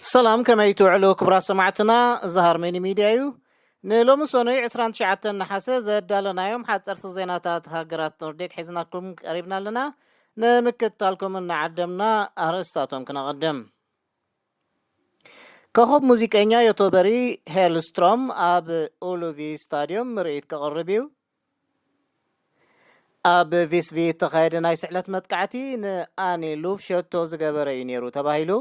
ሰላም፣ ከመይ ትውዕሉ ክቡራት ሰማዕትና? እዚ ሃርመኒ ሚድያ እዩ። ንሎሚ ሰኑይ ዕስራን ትሽዓተን ነሓሰ ዘዳለናዮም ሓፀርቲ ዜናታት ሃገራት ኖርዲክ ሒዝናኩም ቀሪብና ኣለና። ንምክትታልኩም እናዓደምና ኣርእስታቶም ክነቐድም። ኮኸብ ሙዚቀኛ ዮቶበሪ ሄልስትሮም ኣብ ኡሉቪ ስታድዮም ምርኢት ከቕርብ እዩ። ኣብ ቪስቪ እተኻየደ ናይ ስዕለት መጥቃዕቲ ንኣኒ ሉፍ ሸቶ ዝገበረ እዩ ነይሩ ተባሂሉ።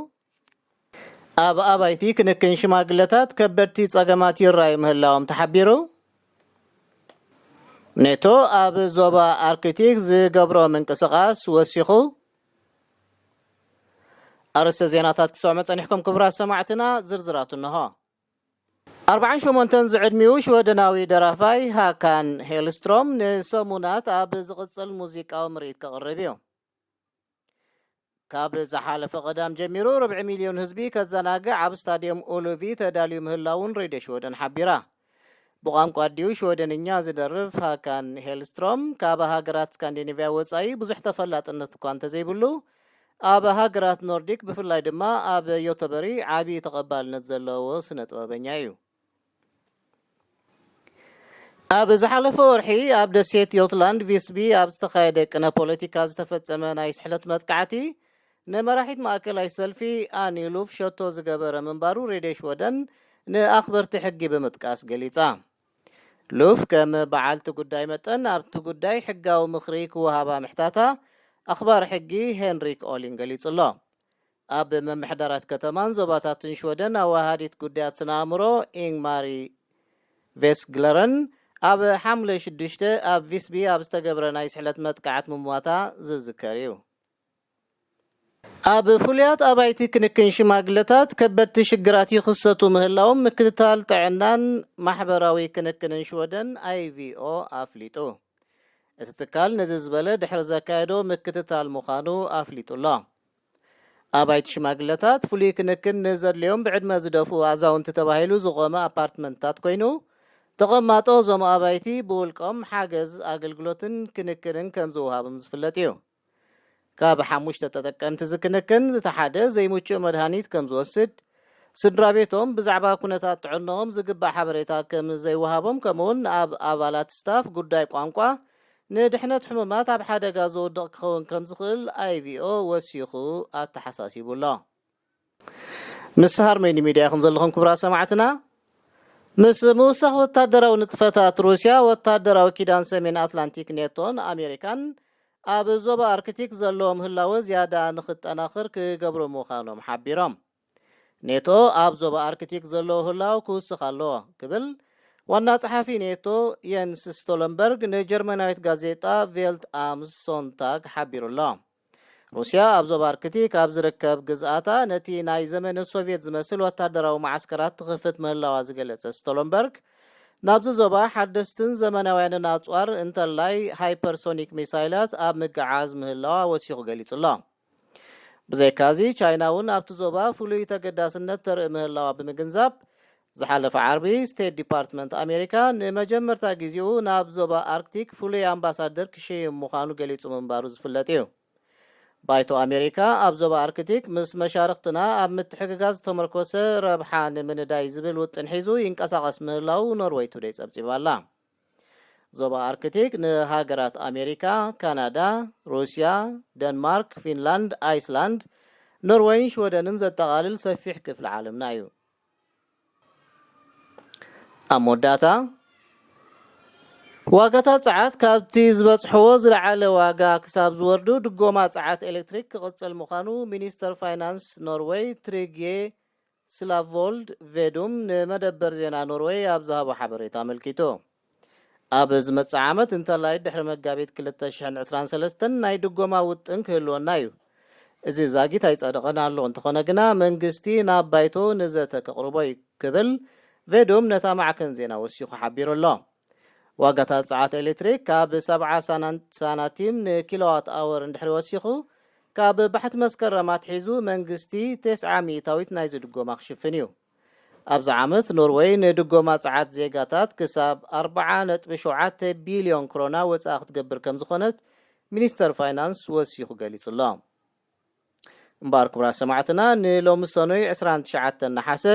ኣብ ኣባይቲ ክንክን ሽማግለታት ከበድቲ ጸገማት ይረኣዩ ምህላዎም ተሓቢሩ። ኔቶ ኣብ ዞባ ኣርክቲክ ዝገብሮ ምንቅስቓስ ወሲኹ። ኣርእስተ ዜናታት ክሰምዑ ጸኒሕኩም ክቡራት ሰማዕትና፣ ዝርዝራቱ እንሆ። ኣርባዓን ሸሞንተን ዝዕድሚኡ ሽወደናዊ ደራፋይ ሃካን ሄልስትሮም ንሰሙናት ኣብ ዝቕጽል ሙዚቃዊ ምርኢት ከቕርብ እዩ። ካብ ዝሓለፈ ቀዳም ጀሚሩ ርብዒ ሚልዮን ህዝቢ ከዘናግዕ ኣብ ስታድየም ኡሉቪ ተዳልዩ ምህላውን ሬድዮ ሽወደን ሓቢራ። ብቋንቋ ኣዲኡ ሽወደንኛ ዝደርፍ ሃካን ሄልስትሮም ካብ ሃገራት ስካንዲኔቭያ ወጻኢ ብዙሕ ተፈላጥነት እኳ እንተዘይብሉ፣ ኣብ ሃገራት ኖርዲክ ብፍላይ ድማ ኣብ ዮቶበሪ ዓቢ ተቐባልነት ዘለዎ ስነ ጥበበኛ እዩ። ኣብ ዝሓለፈ ወርሒ ኣብ ደሴት ዮትላንድ ቪስቢ ኣብ ዝተኻየደ ቅነ ፖለቲካ ዝተፈጸመ ናይ ስሕለት መጥቃዕቲ ንመራሒት ማእከላይ ሰልፊ ኣኒ ሉፍ ሸቶ ዝገበረ ምንባሩ ሬድዮ ሽወደን ንኣኽበርቲ ሕጊ ብምጥቃስ ገሊጻ። ሉፍ ከም በዓልቲ ጉዳይ መጠን ኣብቲ ጉዳይ ሕጋዊ ምኽሪ ክወሃባ ምሕታታ ኣኽባሪ ሕጊ ሄንሪክ ኦሊን ገሊጹ ኣሎ። ኣብ ምምሕዳራት ከተማን ዞባታትን ሽወደን ኣወሃዲት ጉዳያት ስነ ኣእምሮ ኢንግማሪ ቬስግለረን ኣብ ሓምለ ሽዱሽተ ኣብ ቪስቢ ኣብ ዝተገብረ ናይ ስሕለት መጥቃዕት ምሟታ ዝዝከር እዩ። ኣብ ፍሉያት ኣባይቲ ክንክን ሽማግለታት ከበድቲ ሽግራት ይኽሰቱ ምህላዎም ምክትታል ጥዕናን ማሕበራዊ ክንክንን ሽወደን ኣይቪኦ ኣፍሊጡ። እቲ ትካል ነዚ ዝበለ ድሕሪ ዘካየዶ ምክትታል ምዃኑ ኣፍሊጡ ኣሎ። ኣባይቲ ሽማግለታት ፍሉይ ክንክን ንዘድልዮም ብዕድመ ዝደፍኡ ኣዛውንቲ ተባሂሉ ዝቖመ ኣፓርትመንትታት ኮይኑ፣ ተቐማጦ እዞም ኣባይቲ ብውልቆም ሓገዝ ኣገልግሎትን ክንክንን ከም ዝወሃቦም ዝፍለጥ እዩ። ካብ ሓሙሽተ ተጠቀምቲ ዝክንክን እቲ ሓደ ዘይምቹእ መድሃኒት ከም ዝወስድ፣ ስድራ ቤቶም ብዛዕባ ኩነታት ጥዕንኦም ዝግባእ ሓበሬታ ከም ዘይወሃቦም፣ ከምኡውን ኣብ ኣባላት ስታፍ ጉዳይ ቋንቋ ንድሕነት ሕሙማት ኣብ ሓደጋ ዘውድቕ ክኸውን ከም ዝኽእል ኣይቪኦ ወሲኹ ኣተሓሳሲቡ ኣሎ። ምስ ሃርመኒ ሚድያ ኢኹም ዘለኹም ክቡራት ሰማዕትና። ምስ ምውሳኽ ወታደራዊ ንጥፈታት ሩስያ፣ ወታደራዊ ኪዳን ሰሜን ኣትላንቲክ ኔቶን ኣሜሪካን ኣብ ዞባ ኣርክቲክ ዘለዎ ምህላወ ዝያዳ ንኽጠናኽር ክገብሩ ምዃኖም ሓቢሮም። ኔቶ ኣብ ዞባ ኣርክቲክ ዘለዎ ህላው ክውስኽ ኣለዎ ክብል ዋና ጸሓፊ ኔቶ የንስ ስቶለንበርግ ንጀርመናዊት ጋዜጣ ቬልት ኣም ሶንታግ ሓቢሩ ኣሎ። ሩስያ ኣብ ዞባ ኣርክቲክ ኣብ ዝርከብ ግዝኣታ ነቲ ናይ ዘመነ ሶቭየት ዝመስል ወታደራዊ መዓስከራት ትኽፍት ምህላዋ ዝገለጸ ስቶለንበርግ፣ ናብዚ ዞባ ሓደስትን ዘመናውያንን ኣጽዋር እንተላይ ሃይፐርሶኒክ ሚሳይላት ኣብ ምግዓዝ ምህላዋ ወሲኹ ገሊጹ ኣሎ። ብዘይካዚ፣ ቻይና እውን ኣብቲ ዞባ ፍሉይ ተገዳስነት ተርኢ ምህላዋ ብምግንዛብ፣ ዝሓለፈ ዓርቢ ስቴት ዲፓርትመንት ኣሜሪካ ንመጀመርታ ግዜኡ ናብ ዞባ ኣርክቲክ ፍሉይ ኣምባሳደር ክሸይም ምዃኑ ገሊጹ ምንባሩ ዝፍለጥ እዩ። ባይቶ ኣሜሪካ ኣብ ዞባ ኣርክቲክ ምስ መሻርኽትና ኣብ ምትሕግጋዝ ዝተመርኮሰ ረብሓ ንምንዳይ ዝብል ውጥን ሒዙ ይንቀሳቐስ ምህላው ኖርወይ ቱደይ ጸብጺባ ኣላ። ዞባ ኣርክቲክ ንሃገራት ኣሜሪካ፣ ካናዳ፣ ሩስያ፣ ደንማርክ፣ ፊንላንድ፣ ኣይስላንድ፣ ኖርወይን ሽወደንን ዘጠቓልል ሰፊሕ ክፍሊ ዓለምና እዩ። ኣብ መወዳእታ፣ ዋጋታት ጸዓት ካብቲ ዝበጽሕዎ ዝለዓለ ዋጋ ክሳብ ዝወርዱ፣ ድጎማ ጸዓት ኤሌክትሪክ ክቕጽል ምዃኑ ሚኒስተር ፋይናንስ ኖርወይ ትሪጌ ስላቮልድ ቬዱም ንመደበር ዜና ኖርወይ ኣብ ዝሃቦ ሓበሬታ ኣመልኪቱ። ኣብ ዝመጽእ ዓመት እንተላይ ድሕሪ መጋቢት ክልተ ሽሕን ዕስራን ሰለስተን ናይ ድጎማ ውጥን ክህልወና እዩ። እዚ ዛጊት ኣይጸደቐን ኣሎ፣ እንተኾነ ግና መንግስቲ ናብ ባይቶ ንዘተ ከቕርቦ እዩ ክብል ቬዶም ነታ ማዕከን ዜና ወሲኹ ሓቢሩ ኣሎ። ዋጋታት ጸዓት ኤሌክትሪክ ካብ ሰብዓ ሳናን-፣ ሳናቲም ንኪሎዋት ኣወር እንድሕሪ ወሲኹ፣ ካብ ባሕቲ መስከረም ኣትሒዙ መንግስቲ ተስዓ ሚእታዊት ናይዚ ድጎማ ክሽፍን እዩ። ኣብዚ ዓመት ኖርወይ ንድጎማ ጸዓት ዜጋታት ክሳብ ኣርብዓ ነጥቢ ሸውዓተ ቢልዮን ክሮና ወጻኢ ክትገብር ከም ዝኾነት ሚኒስተር ፋይናንስ ወሲኹ ገሊጹ ኣሎ። እምበኣር ክቡራት ሰማዕትና፣ ንሎሚ ሰኑይ ዕስራን ትሽዓተን ነሓሰ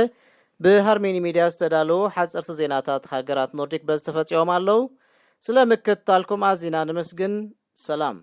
ብሃርሜኒ ሚድያ ዝተዳለዉ ሓፀርቲ ዜናታት ሃገራት ኖርዲክ በዚ ተፈፂኦም ኣለዉ። ስለ ምክትታልኩም ኣዚና ንምስግን። ሰላም።